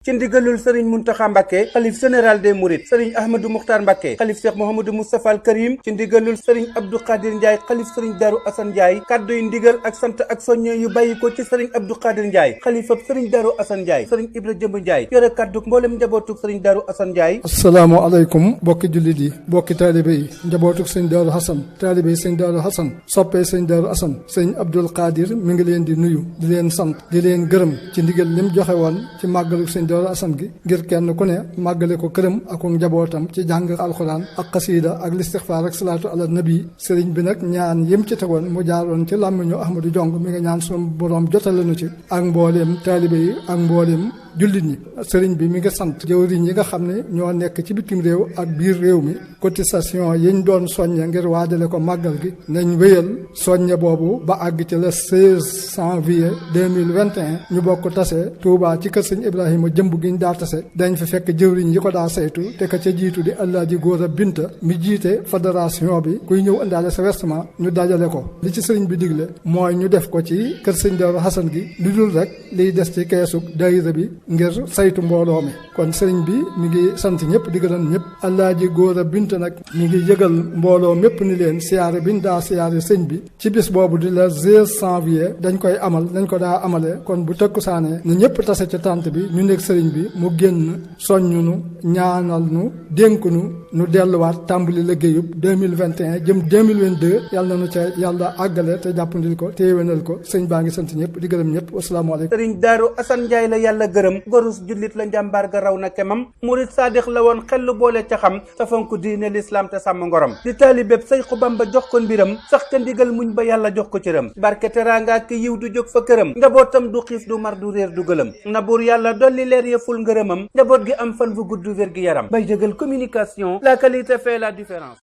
ci ndigalul sëriñ Muntaxa Mbàkke xalif général des mourides sëriñ Ahmadou Muxtaar Mbàkke xalif Cheikh Mouhamadou Moustapha al Karim ci ndigalul sëriñ Abdou Khadir Ndiaye xalif sëriñ Darou Assane Ndiaye kaddu yu ndigal ak sant ak soññe yu bàyyi ko ci sëriñ Abdou Khadir Ndiaye xalifab sëriñ Darou Assane Ndiaye sëriñ Ibra Jëmb Ndiaye yore kaddu mboolem njabootuk sëriñ Darou Assane Ndiaye. asalaamaaleykum bokki jullit yi bokki taalibe yi njabootuk sëñ Darou Assane taalibe yi sëñ Darou Assane soppee sëñ Darou Assane sëñ Abdou Khadir mi ngi leen di nuyu di leen sant di leen gërëm ci ndigal lim joxe woon ci màggalu sëñ Darou Assane gi ngir kenn ku ne màggale ko këram ak njabootam ci jàng alxuraan ak xasiida ak listixfaar ak salaatu ala nabi sëriñ bi nag ñaan yim ci tegoon mu jaaroon ci làmmiñu Ahmadou Jong mi nga ñaan sunu borom jotale nu ci ak mbooleem taalibe yi ak mbooleem jullit ñi sëriñ bi mi ngi sant jëwriñ yi nga xam ne ñoo nekk ci bitim réew ak biir réew mi cotisation yiñ doon soññe ngir waajale ko màggal gi nañ wéyal soññe boobu ba àgg ci le 16 janvier 2021 ñu bokk tase Touba ci kër sëñ Ibrahima jëmb gi ñu daa tase dañ fi fekk jëwriñ yi ko daa saytu te ka ca jiitu di Alaaji Góora Binta mi jiite fédération bi kuy ñëw indaale sa versement ñu dajale ko li ci sëriñ bi digle mooy ñu def ko ci kër sëñ Darou Assane gi lu dul rek liy des ci keesug daayira bi ngir saytu mbooloo mi kon sëriñ bi mi ngi sant ñëpp di gërëm ñëpp Alaaji Góora Binta nag mi ngi yëgal mbooloo mépp ni leen siyaare biñ daa siyaare sëñ bi ci bis boobu di la 16 janvier dañ koy amal dañ ko daa amale kon bu tëkkusaanee na ñëpp tase ci tànt bi ñu nekk sëriñ bi mu génn soññunu ñaanal nu dénk nu delluwaat tàmbali liggéeyub 2021 jëm 2022 yàlla na nu ca yàlla àggale te jàppandil ko te yéwénal ko sëñ baa ngi sant ñëpp di gërëm ñëpp wasalaamaaleykum. sëriñ Darou Assane Ndiaye la yàlla gërëm gorus jullit la njàmbaar ga raw na kemam murit saadix la woon xel lu boole ca xam te fonk diine lislaam te sàmm ngorom di taalibeb Seexu Bamba jox ko mbiram sax ca ndigal muñ ba yàlla jox ko cëram barke teraanga ak yiw du jóg fa këram njabootam du xiif du mar du réer du gëlëm na buur yàlla dolli leer ya ful ngërëmam njaboot gi am fan bu gudd wér gi yaram bay jëgal communication la qualité fait la différence.